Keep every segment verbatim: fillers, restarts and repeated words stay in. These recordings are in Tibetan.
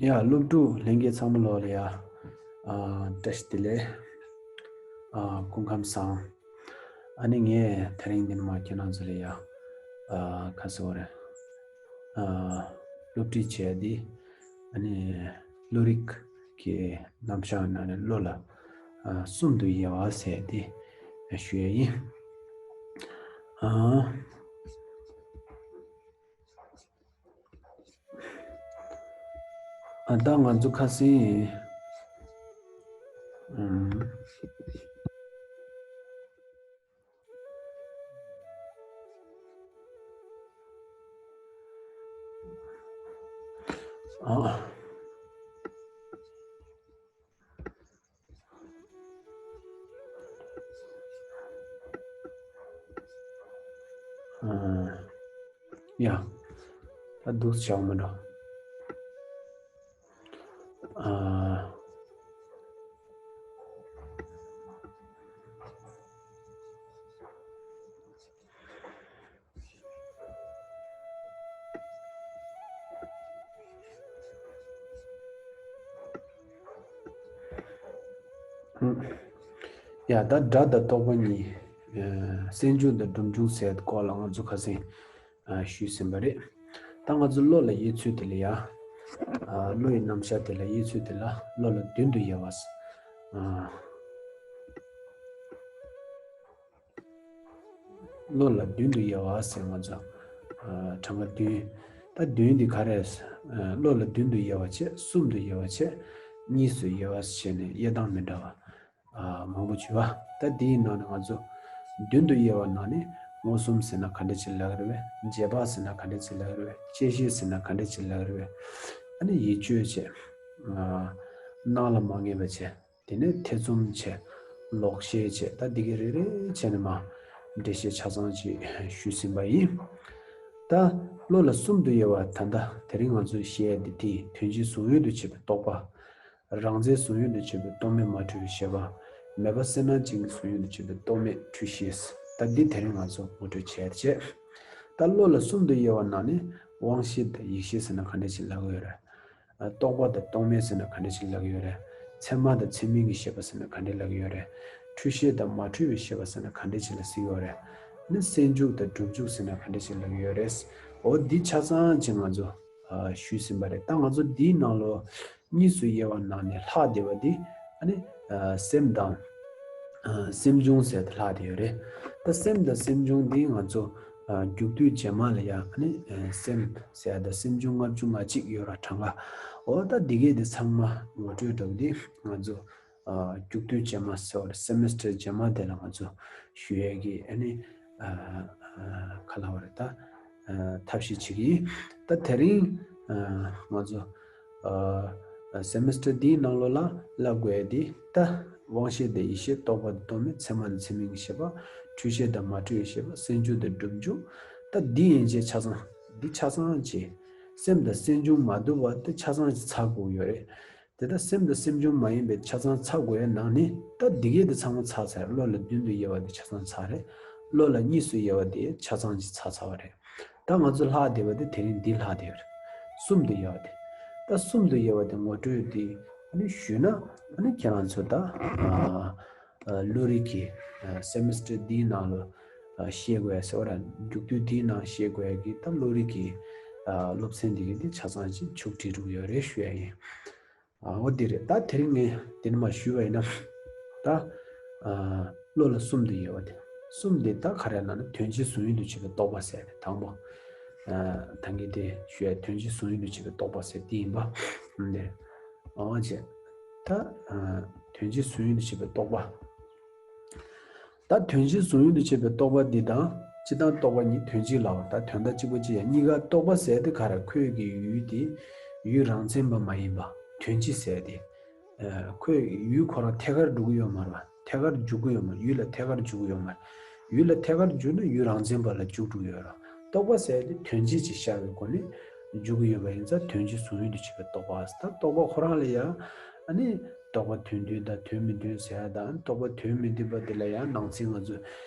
ཡ། སློབ་ཕྲུག་ལྷན་རྒྱས་ཚང་མ་ལོ་ལ་ཡ། ཨ། བཀྲ་ཤིས་བདེ་ལེགས། ཨ། སྐུ་ཁམས་བཟང་། ཨ་ནི་ངས་དེ་རིང་འདི་ནས་མར་ཁྱེད་རང་ཚོ་ལ་ཡ། ཨ། ཁ་སོ་རེ། ཨ། སློབ་ཁྲིད་བྱས་ཏེ། ཨ་ནི་བློ་རིག་གི་རྣམ་གཞག་ནང་ནས་བློ་ལ། ཨ། གསུམ་དུ་དབྱེ་བ་ཟེར་ཏེ་ཞུ་ཡ་ཡིན། ཨ། ཨ། ད་ང་ཚོ་ཁ་སང་། ཨམ། ཨ། ཨ། ཡ། ད་འདུག་བྱ་བ་མི་འགྲོ། ཨ། ཡ། ད་སྒྲ་དང་རྟོག་པ་གཉིས། ཨ། སེམས་བྱུང་དང་སྒྲིབ་བྱུང་ཟེར་སྐོར་ལ་ང་ཚོ་ཁ་སང་། ཨ། ཞུས་ཟིན་པ་རེད། ད་ང་ཚོ་བློ་ལ་དབྱེ་ཚུལ་དེ་ལ་ཡ། ཨ། བློ་ཡི་རྣམ་གཞག་དེ་ལ་དབྱེ་ཚུལ་དེ་ལ་བློ་ལ་བདུན་དུ་དབྱེ་བ། ཨ། བློ་ལ་བདུན་དུ་དབྱེ་བ་ཟེར་ང་ཚོ། ཨ། གྲངས་ཀ་བདུན། ད་བདུན་འདི་ག་རེ། ཨ། བློ་ལ་བདུན་དུ་དབྱེ་བ་བྱས། གསུམ་དུ་དབྱེ་བ་བྱས། གཉིས་སུ་དབྱེ་བ་བྱས་ནས་དབྱེ་སྟངས་མི་འདྲ་བ། ཨ། མང་པོ་བྱུང་བ། ད་དེའི་ནང་ནས་ང་ཚོ་བདུན་དུ་དབྱེ་བ་ནང་ནས་མངོན་སུམ་ཟེར་ན་ག་འདྲ་ཅིག་ལབ་ཀྱི་རེད་པས། རྗེས་དཔག་ཟེར་ན་ག་འདྲ་ཅིག་ལབ་ཀྱི་རེད་པས། བཅད་ཤེས་ཟེར་ན་ག་འདྲ་ཅིག་ལབ་ཀྱི་རེད་པས། ཨ་ནི་ཡིད་དཔྱོད་བྱས། ཨ། སྣང་ལ་མ་ངེས་པ་བྱས། དེ་ནས་ཐེ་ཚོམ་བྱས། ལོག་ཤེས་བྱས། ད་འདི་གི་རེ་རེ་བྱས་ནས་མར་འགྲེལ་བཤད་ཆ་ཚང་ཅིག་ཞུས་ཟིན་པ་ཡིན། ད་བློ་ལ་གསུམ་དུ་དབྱེ་བ་ད་ལྟ་དེ་རིང་ང་ཚོས་བཤད་ཡ་འདི་དེ་དོན་སྤྱི་གཟུང་ཡུལ་དུ་བྱེད་པའི་རྟོག་པ། རང་མཚན་གཟུང་ཡུལ་དུ་བྱེད་པའི་རྟོག་མེད་མ་འཁྲུལ་བའི་ཤེས་པ། མེད་པ་སེར་སྣ་ཅན་གྱི་གཟུང་ཡུལ་དུ་བྱེད་པའི་རྟོག་མེད་འཁྲུལ་ཤེས། ད་འདི་དེ་རིང་ང་ཚོ་ངོ་སྤྲོད་བྱས་བྱས། ད་བློ་ལ་གསུམ་དུ་དབྱེ་བ་ནང་ནས་དབང་ཤེས་དང་ཡིད་ཤེས་ཟེར་ན་ག་འདྲ་ཞིག་ལབ་ཀྱི་ཡོད་རེད། རྟོག་པ་དང་རྟོག་མེད་ཟེར་ན་ག་འདྲ་ཞིག་ལབ་ཀྱི་ཡོད་རེད། མཚན་མ་དང་མཚན་མིན་གྱི་ཤེས་པ་ཟེར་ན་ག་འདྲ་ལབ་ཀྱི་ཡོད་རེད། འཁྲུལ་ཤེས་དང་མ་འཁྲུལ་བའི་ཤེས་པ་ཟེར་ན་ག་འདྲ་ཞིག་ལ་ཟེར་གྱི་ཡོད་རེད། ནི་སེམས་བྱུང་དང་སྒྲིབ་བྱུང་ཟེར་ན་ག་འདྲ་ཞིག་ལབ་ཀྱི་ཡོད་རེད། འོ་འདི་ཆ་ཚང་ཅིག་ང་ཚོ་ཨ་ཞུས་ཟིན་པ་རེད། ད་ང་ཚོ་འདིའི་ནང་ལོགས་གཉིས་སུ་དབྱེ་བ་ནང་ནས་ལྷག་བསྡད་པ་འདི་ཨ་ནི་ཨ་སེམས་དང་ཨ་སེམས་བྱུང་ཟེར་ཏེ་ལྷག་བསྡད་ཡོད་རེད། ད་སེམས་དང་སེམས་བྱུང་འདི་ང་ཚོ་ཨ་རྒྱུགས་དུས་རྗེས་མ་ལ་ཡ་ཨ་ནི་ཨ་སེམས་ཟེར་ཡ་དང་སེམས་བྱུང་ལྔ་བཅུ་ང་གཅིག་ཡོད་ར་གྲངས་ཀ། འོ་ད་འདི་གས་འདི་ཚང་མ་ངོ་སྤྲོད་འདྲ་བོ་འདི་ང་ཚོ་ཨ་རྒྱུགས་དུས་རྗེས་མ་ཟེར་བ་རེད། སེ་མེ་སི་ཊར་རྗེས་མ་དེ་ལ་ང་ཚོ་ཞུ་ཡས་ཀྱི་ཨ་ནི་ཨ་ཨ་ག་ལབ་པ་རེད། ད་ཨ་ཐབས་ཤེས་བྱེད་ཀྱི་ཡིན། ད་དེ་རིང་ཨ་ང་ཚོ་ཨ་ཨ་སེ་མེ་སི་ཊར་འདིའི་ནང་ལོགས་ལ་བསླབ་དགོས་ཡས་འདི་ད་དབང་ཤེས་དང་ཡིད་ཤེས། རྟོག་པ་དང་རྟོག་མེད། མཚན་མ་དང་མཚན་མིན་གྱི་ཤེས་པ། འཁྲུལ་ཤེས་དང་མ་འཁྲུལ་བའི་ཤེས་པ། སེམས་བྱུང་དང་སྒྲིབ་བྱུང་། ད་འདི་ཡན་ཆད་ཆ་ཚང་འདི་ཆ་ཚང་ཅིག་སེམས་དང་སེམས་བྱུང་མ་འདུ་བ་དེ་ཆ་ཚང་ཅིག་ཚར་དགོས་ཡོད་རེད། དེ་ལྟར་སེམས་དང་སེམས་བྱུང་མ་ཡིན་པའི་ཆ་ཚང་ཚར་དགོས་ཡ་ནང་ནས་ད་འདི་གས་དེ་ཚང་མ་ཚར་ཚར་རེད། བློ་ལ་བདུན་དུ་དབྱེ་བ་དེ་ཆ་ཚང་ཚར་རེད། བློ་ལ་གཉིས་སུ་དབྱེ་བ་དེ་ཆ་ཚང་ཅིག་ཚར་ཚར་བ་རེད། ད་ང་ཚོ་ལྷག་བསྡད་པ་དེ་དེ་རིང་འདི་ལྷག་བསྡད་པ་རེད། གསུམ་དུ་དབྱེ་བ་དེ། ད་གསུམ་དུ་དབྱེ་བ་དེ་ངོ་སྤྲོད་དེ་ཨ་ནི་ཞུས་ན་ཨ་ནི་ཁྱེད་རང་ཚོ་ད་ཨ་ཨ་བློ་རིག་གི་ཨ་སེ་མེ་སི་ཊར་འདིའི་ནང་ལ་ཨ་ཤེས་དགོས་ཡ་ཟེར་བ་ར་རྒྱུགས་དུས་འདིའི་ནང་ཤེས་དགོས་ཡ་གི་ད་བློ་རིག་གི་ཨ་སློབ་ཚན་འདི་གི་དེ་ཆ་ཚང་ཅིག་ཆུག་བྲིས་འགྲོ་གི་ཡོད་རེད་ཞུ་ཡ་ཡིན། ཨ་འོ་འདི་རེད། ད་དེ་རིང་ངས་འདི་ནས་མར་ཞུས་པ་ཡིན་ན། ད་ཨ་བློ་ལ་གསུམ་དུ་དབྱེ་བ་དེ། གསུམ་དེ་ད་ག་རེ་ལབ་ན་དོན་སྤྱི་གཟུང་ཡུལ་དུ་བྱེད་པའི་རྟོག་པ་ཟེར་ཏེ་དང་པོ། ཨ་ད་གིན་དེ་ཞུས་ཡ་དོན་སྤྱི་གཟུང་ཡུལ་དུ་བྱེད་པའི་རྟོག་པ་ཟེར་དེ་ཡིན་པ། འདི་རེད། འོ་བྱས། ད་ཨ་དོན་སྤྱི་གཟུང་ཡུལ་དུ་བྱེད་པའི་རྟོག་པ། ད་དོན་སྤྱི་གཟུང་ཡུལ་དུ་བྱེད་པའི་རྟོག་པ་འདི་དང་སྤྱི་དང་རྟོག་པ་གཉིས་དོན་གཅིག་ལབ་པ། ད་དོན་དག་གཅིག་པ་གཅིག་ཡང་གཉིས་ཀ་རྟོག་པ་ཟེར་དེ་ག་རེ། ཁོས་ཀྱི་ཡུལ་དེ་ཡུལ་རང་མཚན་པ་མ་ཡིན་པ་དོན་སྤྱི་ཟེར་དེ། ཨ་ཁོས་ཡུལ་ཁོ་རང་ཐད་ཀར་འགྲོ་གི་ཡོད་མ་རེད་པ། ཐད་ཀར་འཇུག་གི་ཡོད་མ་རེད། ཡུལ་ལ་ཐད་ཀར་འཇུག་གི་ཡོད་མ་རེད། ཡུལ་ལ་ཐད་ཀར་འཇུག་ན་ཡུལ་རང་མཚན་པ་ལ་འཇུག་འགྲོ་གི་ཡོད་རེད། རྟོག་པ་ཟེར་དེ་དོན་སྤྱི་ཅིག་ཤར་བའི་སྒོ་ནས་འཇུག་གི་ཡོད་པ་ཡིན་ཙང་དོན་སྤྱི་གཟུང་ཡུལ་དུ་བྱེད་པའི་རྟོག་པ། ད་རྟོག་པ་ཁོ་རང་ལ་ཡང་ཨ་ནི་རྟོག་པ་དོན་མཐུན་དང་དོན་མི་མཐུན་ཟེར་ཡ་དང་། རྟོག་པ་དོན་མི་མཐུན་པ་དེ་ལ་ཡང་ནང་གསེས་ང་ཚོས་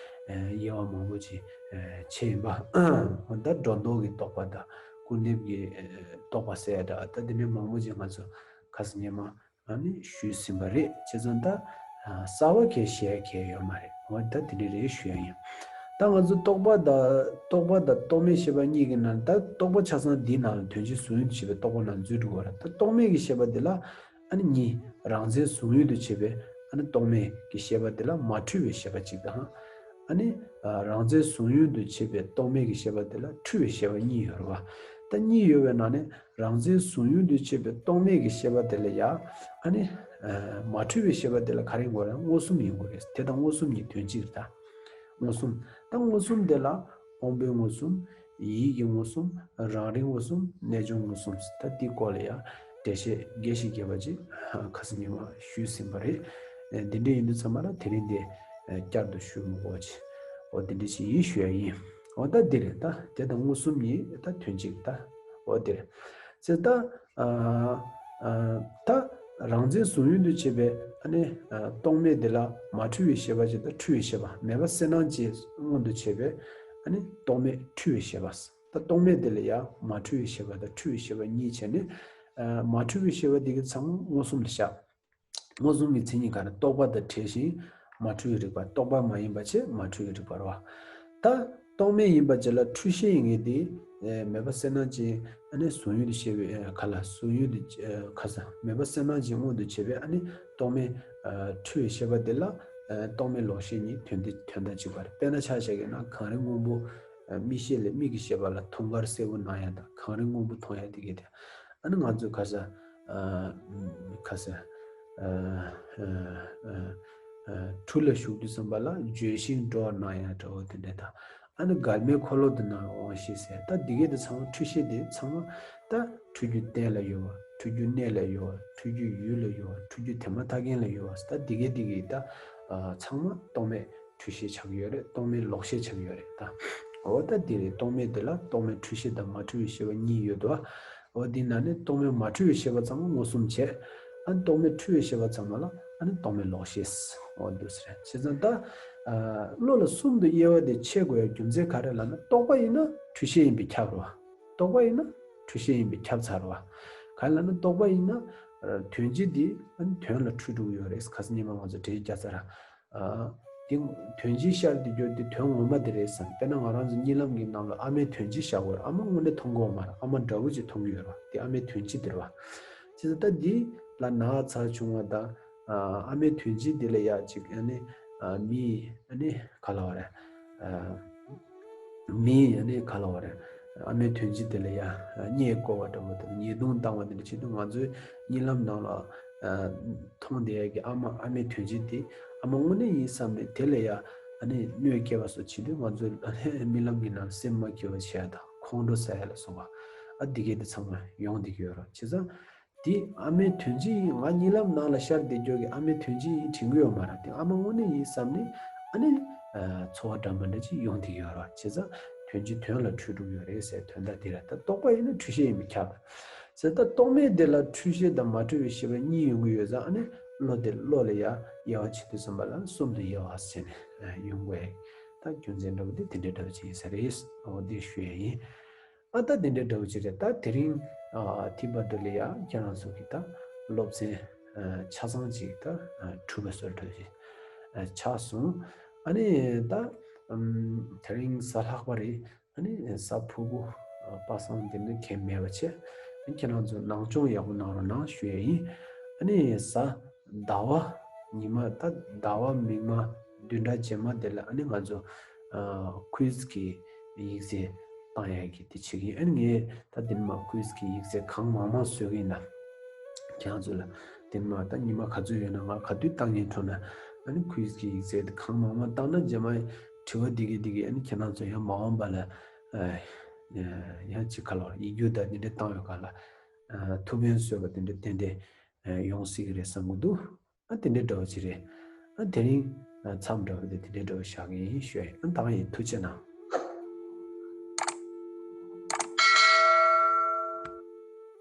ཨ་དབྱེ་བ་མང་པོ་ཅིག་ཨ་ཕྱེ་ཡིན་པ། ད་སྒྲོ་འདོགས་ཀྱི་རྟོག་པ་དང་། སྐུར་འདེབས་ཀྱི་ཨ་རྟོག་པ་ཟེར་ཡ་འདྲ། ད་དེ་འདྲའི་མང་པོ་ཅིག་ང་ཚོ་ཁ་སང་ཉི་མ་ཨ་ནི་ཞུས་ཟིན་པ་རེད། བྱས་ཙང་ད་ཨ་གསར་པ་གས་བཤད་ཡ་གས་ཡོད་མ་རེད། འོ་ད་དེ་འདྲ་རེད་ཞུ་ཡ་ཡིན། ད་ང་ཚོ་རྟོག་པ་དང་རྟོག་པ་དང་རྟོག་མེད་ཤེས་པ་གཉིས་ཀྱི་ནང་ད་རྟོག་པ་ཆ་ཚང་འདིའི་ནང་ལ་དོན་སྤྱི་ཟུང་འཇུག་ཏུ་བྱེད་པའི་རྟོག་པ་ནང་འཛུལ་འགྲོ་གི་རེད། ད་རྟོག་མེད་ཀྱི་ཤེས་པ་འདི་ལ་ཨ་ནི་གཉིས། རང་མཚན་ཟུང་འཇུག་ཏུ་བྱེད་པའི་ཨ་ནི་རྟོག་མེད་ཀྱི་ཤེས་པ་འདི་ལ་མ་འཁྲུལ་བའི་ཤེས་པ་གཅིག་དང་། ཨ་ནི་ཨ་རང་མཚན་ཟུང་འཇུག་ཏུ་བྱེད་པའི་རྟོག་མེད་ཀྱི་ཤེས་པ་འདི་ལ་འཁྲུལ་བའི་ཤེས་པ་གཉིས་ཡོད་རེད་བ། ད་གཉིས་ཡོད་པའི་ནང་ནས་རང་མཚན་ཟུང་འཇུག་ཏུ་བྱེད་པའི་རྟོག་མེད་ཀྱི་ཤེས་པ་དེ་ལ་ཡང་ཨ་ནི་ཨ་མ་འཁྲུལ་བའི་ཤེས་པ་དེ་ལ་ག་རེ་ཡིན་དགོས་རེད། མངོན་སུམ་ཡིན་དགོས་རེད། དེ་དང་མངོན་སུམ་གཉིས་དོན་གཅིག་རེད་ད། མངོན་སུམ། ད་མངོན་སུམ་དེ་ལ་དབང་པོའི་མངོན་སུམ། ཡིད་ཀྱི་མངོན་སུམ། རང་རིག་མངོན་སུམ། རྣལ་འབྱོར་མངོན་སུམ། ད་འདི་སྐོར་ལ་ཡང་འགྲེལ་བཤད་རྒྱས་ཤིང་རྒྱས་པ་ཅིག་ཁ་སང་ཉི་མ་ཞུས་ཟིན་པ་རེད། ཨ་འདི་འདྲ་ཡིན་དུས་ཙམ་པ་ལ་དེ་རིང་འདི་ཨ་བསྐྱར་དུ་ཞུ་མི་དགོས་ཅིག་འོ་འདི་འདྲ་ཞིག་ཡིན་ཞུ་ཡ་ཡིན། འོ་ད་འདི་རེད། ད་དེ་དང་མངོན་སུམ་གཉིས་ད་དོན་གཅིག་ད། འོ་འདི་རེད། ཚེ་ད་ཨ་ཨ་ད་རང་མཚན་ཟུང་འཇུག་ཏུ་བྱེད་པའི་ཨ་ནི་ཨ་རྟོག་མེད་དེ་ལ་མ་འཁྲུལ་བའི་ཤེས་པ་ཅིག་དང་འཁྲུལ་བའི་ཤེས་པ། མེད་པ་གསལ་སྣང་བཅས་མངོན་དུ་བྱེད་པའི་ཨ་ནི་རྟོག་མེད་འཁྲུལ་བའི་ཤེས་པ། ད་རྟོག་མེད་དེ་ལ་ཡང་མ་འཁྲུལ་བའི་ཤེས་པ་དང་འཁྲུལ་བའི་ཤེས་པ་གཉིས་བྱས་ནས། ཨ་མ་འཁྲུལ་བའི་ཤེས་པ་དེ་གི་ཚང་མ་མངོན་སུམ་ལ་བཞག་མངོན་སུམ་གྱི་མཚན་ཉིད་ག་རེ། རྟོག་པ་དང་བྲལ་ཞིང་མ་འཁྲུལ་བའི་རིག་པ། རྟོག་པ་མ་ཡིན་པ་བྱས་མ་འཁྲུལ་བའི་རིག་པ་རེད་བ། ད་རྟོག་མེད་ཡིན་པ་བྱས་ལ་འཁྲུལ་ཤེས་ཡིན་ངེས་དེ། ཨེ་མེད་པ་གསལ་སྣང་ཅན་ཨ་ནི་ཟུང་འཇུག་ཏུ་བྱེད་པའི་ཨེ་ག་ལ་ཟུང་འཇུག་ཏུ་ཨེ་ག་ས་མེད་པ་གསལ་སྣང་ཅན་མངོན་དུ་བྱེད་པའི་ཨ་ནི་རྟོག་མེད་ཨ་འཁྲུལ་བའི་ཤེས་པ་དེ་ལ་ཨེ་རྟོག་མེད་ལོག་ཤེས་གཉིས་དོན་དེ་དོན་དག་གཅིག་པ་རེད། དཔེར་ན་ཆ་བཞག་གི་ན་གངས་རི་སྔོན་པོ་ཨེ་མིག་ཤེས་ལས་མིག་གི་ཤེས་པ་ལ་དུང་དཀར་སེར་པོ་སྣང་ཡ་དང་གངས་རི་སྔོན་པོ་མཐོང་ཡ་དེ་གས་དེ། ཨ་ནི་ང་ཚོས་ཁ་ས་ཨ་ཁ་ས་ཨ་ཨ་ཨ་ཨ་འཁྲུལ་ལ་ཞུགས་དུས་ཙམ་པ་ལ་འགྱོད་བཞིན་འགྲོ་བར་སྣང་ཡང་འདྲ་བོ་དེ་འདྲ་དང་། ཨ་ནི་མགལ་མེའི་འཁོར་ལོ་དེ་ནང་དབང་ཤེས་ཟེར། ད་འདི་གས་དེ་ཚང་མ་འཁྲུལ་ཤེས་དེ་ཚང་མ་ད་འཁྲུལ་རྒྱུ་གཏན་ལ་ཡོད་པ། འཁྲུལ་རྒྱུ་གནས་ལ་ཡོད་པ། འཁྲུལ་རྒྱུ་ཡུལ་ལ་ཡོད་པ། འཁྲུལ་རྒྱུ་དེ་མ་ཐག་རྐྱེན་ལ་ཡོད་པ། ད་འདི་གས་འདི་གས་ད་ཨ་ཚང་མ་རྟོག་མེད་འཁྲུལ་ཤེས་ཆགས་ཡོད་རེད། རྟོག་མེད་ལོག་ཤེས་ཆགས་ཡོད་རེད་ད། འོ་ད་འདི་རེད། རྟོག་མེད་འདི་ལ་རྟོག་མེད་འཁྲུལ་ཤེས་དང་མ་འཁྲུལ་བའི་ཤེས་པ་གཉིས་ཡོད་དོ། འོ་འདི་ནང་ནས་རྟོག་མེད་མ་འཁྲུལ་བའི་ཤེས་པ་ཚང་མ་མངོན་སུམ་བྱས། ཨ་རྟོག་མེད་འཁྲུལ་བའི་ཤེས་པ་ཚང་མ་ལ་ཨ་ནི་རྟོག་མེད་ལོག་ཤེས། འོ་འདུག་ཟེར། བྱས་ཙང་ད་ཨ་བློ་ལ་གསུམ་དུ་དབྱེ་བ་དེ་ཕྱེ་དགོས་ཡ་རྒྱུ་མཚན་ག་རེ་ལབ་ན། རྟོག་པ་ཡིན་ན་འཁྲུལ་ཤེས་ཡིན་པས་ཁྱབ་རེད་བ། རྟོག་པ་ཡིན་ན་འཁྲུལ་ཤེས་ཡིན་པས་ཁྱབ་ཚར་བ། ག་རེ་ལབ་ན་རྟོག་པ་ཡིན་ན་ཨ་དོན་སྤྱི་དེ་ཨ་ནི་དོན་ལ་འཁྲུལ་འགྲོ་གི་ཡོད་རེད། ཁ་སང་ཉི་མ་ང་ཚོ་འགྲེལ་བརྒྱབ་ཚར། ཨ་དེ་དོན་སྤྱི་ཤར་དེ་རྒྱུ་དེ་དོན་ངོ་མ་དེ་རེད་བསམ། དཔེར་ན་ང་རང་ཚོ་གཉིད་ལམ་གྱི་ནང་ལ་ཨ་མའི་དོན་སྤྱི་བཞག་དགོས་རེད། ཨ་མ་དངོས་གནས་མཐོང་གི་ཡོད་མ་རེད། ཨ་མ་འདྲ་བོ་ཅིག་མཐོང་གི་ཡོད་རེད་བ། དེ་ཨ་མའི་དོན་སྤྱི་དེ་རེད་བ། བྱས་ཙང་ད་འདི་ལ་ན་ཚ་བྱུང་བ་དང་། ཨ་ཨ་མའི་དོན་སྤྱི་དེ་ལ་ཡ་ཅིག་ཨ་ནི་ཨ་མི་ཨ་ནི་ག་ལབ་དགོས་རེད། ཨ་མི་ཨ་ནི་ག་ལབ་དགོས་རེད། ཨ་མའི་དོན་སྤྱི་དེ་ལ་ཡ་ཨ་བརྙས་བཀོལ་བ་འདྲ་བོ་དང་ཉེས་རྡུང་བཏང་བ་དེ་འདྲ་བྱེད་དུས། ང་ཚོའི་གཉིད་ལམ་ནང་ལ་ཨ་མཐོང་བསྡད་ཡ་གི་ཨ་མ་ཨ་མའི་དོན་སྤྱི་དེ་ཨ་མ་དངོས་གནས་ཡིན་བསམ་ནས་དེ་ལ་ཡ་ཨ་ནི་གནོད་སྐྱེལ་བ་སོགས་བྱེད་དུས། ང་ཚོའི་ཨ་ནི་རྨི་ལམ་གྱི་ནང་སེམས་མ་སྐྱིད་པ་བྱེད་ཡ་དང་ཁོང་ཁྲོ་ཟ་ཡ་ལ་སོགས་པ་ཨ་འདི་གས་དེ་ཚང་མ་ཡོང་བསྡད་ཀྱི་ཡོད་རེད། བྱས་ཙང་དེ་ཨ་མའི་དོན་སྤྱི་ཡིན། ང་གཉིད་ལམ་ནང་ལ་ཤར་བསྡད་རྒྱུ་གི་ཨ་མའི་དོན་སྤྱི་ཡིན་དྲན་གྱི་ཡོད་མ་རེད། དེ་ཨ་མ་དངོས་གནས་ཡིན་བསམ་ནས་ཨ་ནི་ཨ་ཚོར་བ་འདྲ་མི་འདྲ་ཅིག་ཡོང་བསྡད་ཀྱི་ཡོད་རེད། བྱས་ཙང་དོན་སྤྱི་དོན་ལ་འཁྲུལ་འགྲོ་གི་ཡོད་རེད་ཟེར་དོན་དག་དེ་རེད། ད་རྟོག་པ་ཡིན་ན་འཁྲུལ་ཤེས་ཡིན་པས་ཁྱབ། ཟེར་ད་རྟོག་མེད་དེ་ལ་འཁྲུལ་ཤེས་དང་མ་འཁྲུལ་བའི་ཤེས་པ་གཉིས་ཡོང་གི་ཡོད་ཙང་། ཨ་ནི་བློ་དེ་བློ་ལ་ཡ་དབྱེ་བ་ཕྱེ་དུས་ཙམ་པ་ལ་གསུམ་དུ་དབྱེ་བ་ཟེར་ནས་ཡོང་དགོས་ཡ། ད་རྒྱུ་མཚན་འདྲ་བོ་དེ་དེ་འདྲ་འདྲ་བོ་ཅིག་ཡིན་ས་རེད། འོ་དེ་ཞུ་ཡ་ཡིན། ཨ་ད་དེ་འདྲ་འདྲ་བོ་ཅིག་རེད། ད་དེ་རིང་ཨ་དེ་བར་དུ་ལ་ཡ་ཁྱེད་རང་ཚོ་གི་ད་སློབ་ཚན་ཨ་ཆ་ཚང་ཅིག་ད་ཨ་གྲུབ་པའི་བཟོ་འདྲ་ཞིག་ཨ་ཆགས་སོང་། ཨ་ནི་ད་ཨམ་དེ་རིང་གཟའ་ལྷག་པ་རེད། ཨ་ནི་གཟའ་ཕུར་བུ་ཨ་པ་སངས་དེ་འདྲ་གང་མེད་པ་བྱས། ཨ་ནི་ཁྱེད་རང་ཚོ་ནང་སྦྱོང་ཡག་པོ་གནང་རོགས་གནང་ཞུ་ཡ་ཡིན། ཨ་ནི་གཟའ་ཟླ་བ་ཉི་མ་ད་ཟླ་བ་མིག་དམར་བདུན་ཕྲག་རྗེས་མ་དེ་ལ་ཨ་ནི་ང་ཚོ་ཨ་ཁུའིཛ་གི་ཡིག་ཚད་བཏང་ཡ་གི་དེ་བྱེད་ཀྱི་ཡིན། ཨ་ནི་ངས་ད་དེ་ནས་མར་ཁུའིཛ་གི་ཡིག་ཚད་གང་མང་མང་བཟོ་གི་ཡིན་ན། ཁྱེད་རང་ཚོ་ལ་དེ་ནས་མར་ད་ཉི་མ་ག་ཚོད་ཡོད་ན་ང་ག་དུས་བཏང་སྙིང་བྲོ་ན། ཨ་ནི་ཁུའིཛ་གི་ཡིག་ཚད་དེ་གང་མང་མང་བཏང་ན་རྗེས་མ་དྲི་བ་འདི་གི་འདི་གི་ཨ་ནི་ཁྱེད་རང་ཚོ་ཡང་མ་འོངས་པ་ལ་ཨ་ཡང་ཅིག་ག་ལ་བར་ཡིག་རྒྱུགས་དང་འདི་འདྲ་བཏང་ཡོད་ག་ལ་ཨ་ཐུགས་ཕན་གསོས་པ་དེ་འདྲ་ཏན་ཏན་ཨ་ཡོང་སྲིད་ཀྱི་རེད་བསམ་གྱི་འདུག་ཨ་དེ་འདྲ་འདྲ་བོ་ཅིག་རེད། ཨ་དེ་རིང་ཨ་མཚམས་འདྲ་བོ་དེ་དེ་འདྲ་འདྲ་བོ་བཞག་གི་ཡིན་ཞུ་ཡ་ཡིན། ཨ་ད་ག་ཡིན། ཐུགས་རྗེ་གནང་།